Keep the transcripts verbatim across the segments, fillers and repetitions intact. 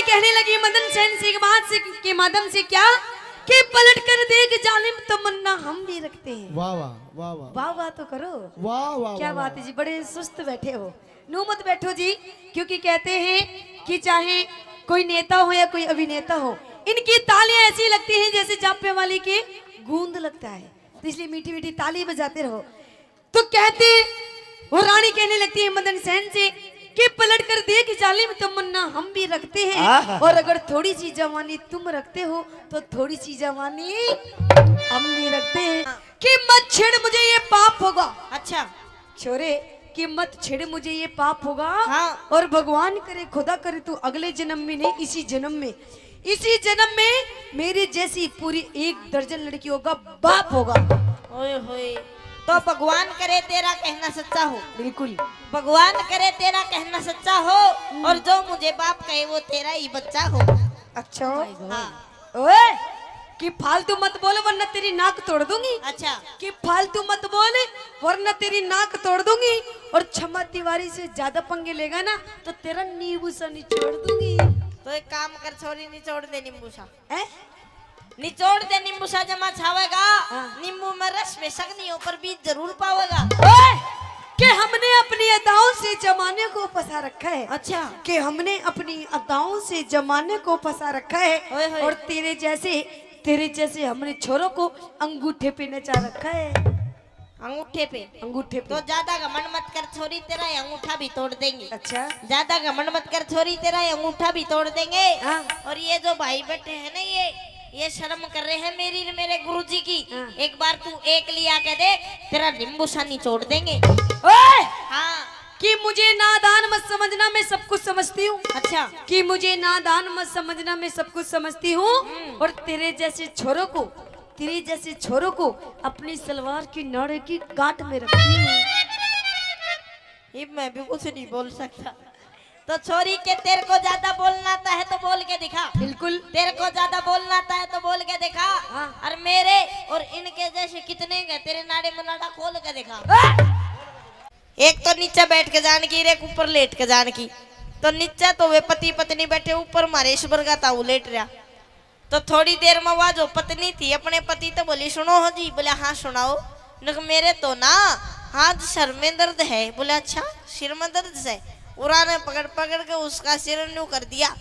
कहने लगी मदन सेन से एक बात से, के माध्यम से क्या, कि पलट कर देख जालिम, तमन्ना हम भी रखते हैं। वाह, वाह, वाह, वाह। वाह, वाह तो करो। वाह, वाह, क्या वाह, बात वाह। है जी, बड़े सुस्त बैठे हो। नू मत बैठो जी, क्योंकि कहते हैं कि चाहे कोई नेता हो या कोई अभिनेता हो, इनकी तालियां ऐसी लगती हैं जैसे जापे वाली की गूंद लगता है, तो इसलिए मीठी मीठी ताली बजाते रहो। तो कहते, वो रानी कहने लगती है मदन सेन से कि पलट कर देख जालिम, तमन्ना हम भी रखते हैं, आहा। और अगर थोड़ी सी जवानी तुम रखते हो तो थोड़ी सी जवानी हम भी रखते हैं। कि मत छेड़ मुझे, ये पाप होगा। अच्छा। छोरे, कि मत छेड़ मुझे, ये पाप होगा। हाँ। और भगवान करे, खुदा करे, तू अगले जन्म में नहीं, इसी जन्म में, इसी जन्म में मेरे जैसी पूरी एक दर्जन लड़कियों का बाप होगा। ओए होए, तो भगवान करे तेरा कहना सच्चा हो। बिल्कुल। भगवान करे तेरा कहना सच्चा हो, हम्म। और जो मुझे बाप कहे वो तेरा ही बच्चा हो। अच्छा। Oh my God। हाँ। ओए, कि फालतू मत बोल वरना तेरी नाक तोड़ दूंगी। अच्छा। कि फालतू मत बोल वरना तेरी नाक तोड़ दूंगी, और क्षमा तिवारी से ज्यादा पंगे लेगा ना तो तेरा नींबू सा निचोड़ दूंगी। तो एक काम कर छोरी, निचोड़ दे नींबू सा। हैं? निचोड़ दे नींबू सा, जमा छावेगा। हाँ। नींबू में रस बेशक नहीं हो पर बीज जरूर पावेगा। ओए, कि हमने अपनी अदाओं से जमाने को फंसा रखा है। अच्छा। कि हमने अपनी अदाओं से जमाने को फंसा रखा है। ओए होए। और तेरे जैसे, तेरे जैसे हमने छोरों को अंगूठे पे नचा रखा है। अंगूठे पे? अंगूठे पे। तो ज्यादा घमंड मत कर छोरी, तेरा ये अंगूठा भी तोड़ देंगे। अच्छा। ज्यादा घमंड मत कर छोरी, तेरा ये अंगूठा भी तोड़ देंगे। हाँ। और ये जो भाई बैठे हैं ना, ये, ये शर्म कर रहे हैं मेरी, मेरे गुरुजी की। हाँ। एक बार तू एक लिया के देख, तेरा नींबू सा निचोड़ देंगे। ओए! हाँ। कि मुझे नादान मत समझना, मैं सब कुछ समझती हूँ। अच्छा। कि मुझे नादान मत समझना, मैं सब कुछ समझती हूँ। हम्म। और तेरे जैसे छोरों को, तेरे जैसे छोरों को अपनी सलवार की नाड़े की गांठ में रखती हूँ। ये मैं भी कुछ नहीं बोल सकता। तो छोरी के, तेरे को ज्यादा बोलना आता है तो बोल के दिखा। बिल्कुल। तेरे को ज्यादा बोलना आता है तो बोल के दिखा। हाँ। और मेरे और इनके जैसे कितने हैं तेरे नाड़े में नाड़ा खोल के दिखा। हाँ। एक तो नीचे बैठ के जान की, एक ऊपर लेट के जान की। तो नीचे तो वे पति पत्नी बैठे, ऊपर मारे ईश्वर का ताऊ लेट रहा। तो थोड़ी देर में वह जो पत्नी थी अपने पति तो बोली, "सुनो हो जी।" बोले, "हाँ, सुनाओ।" नक मेरे तो ना हाथ सर में दर्द है। बोले, "अच्छा, सिर में दर्द है?" उरा ने पकड़ पकड़ के उसका सिर न्यू कर दिया।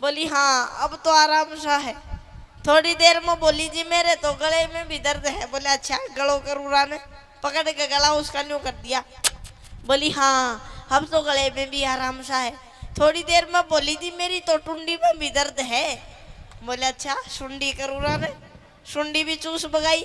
बोली, "हाँ, अब तो आराम सा है।" थोड़ी देर में बोली, "जी, मेरे तो गले में भी दर्द है।" बोले, "अच्छा, गलो कर।" उरा ने पकड़ के गला उसका न्यू कर दिया। बोली, "हाँ, अब तो गले में भी आराम सा है।" थोड़ी देर में बोली, "जी, मेरी तो टुंडी में भी दर्द है।" बोले, "अच्छा, सुंडी कर।" उरा ने सुंडी भी चूस बगाई।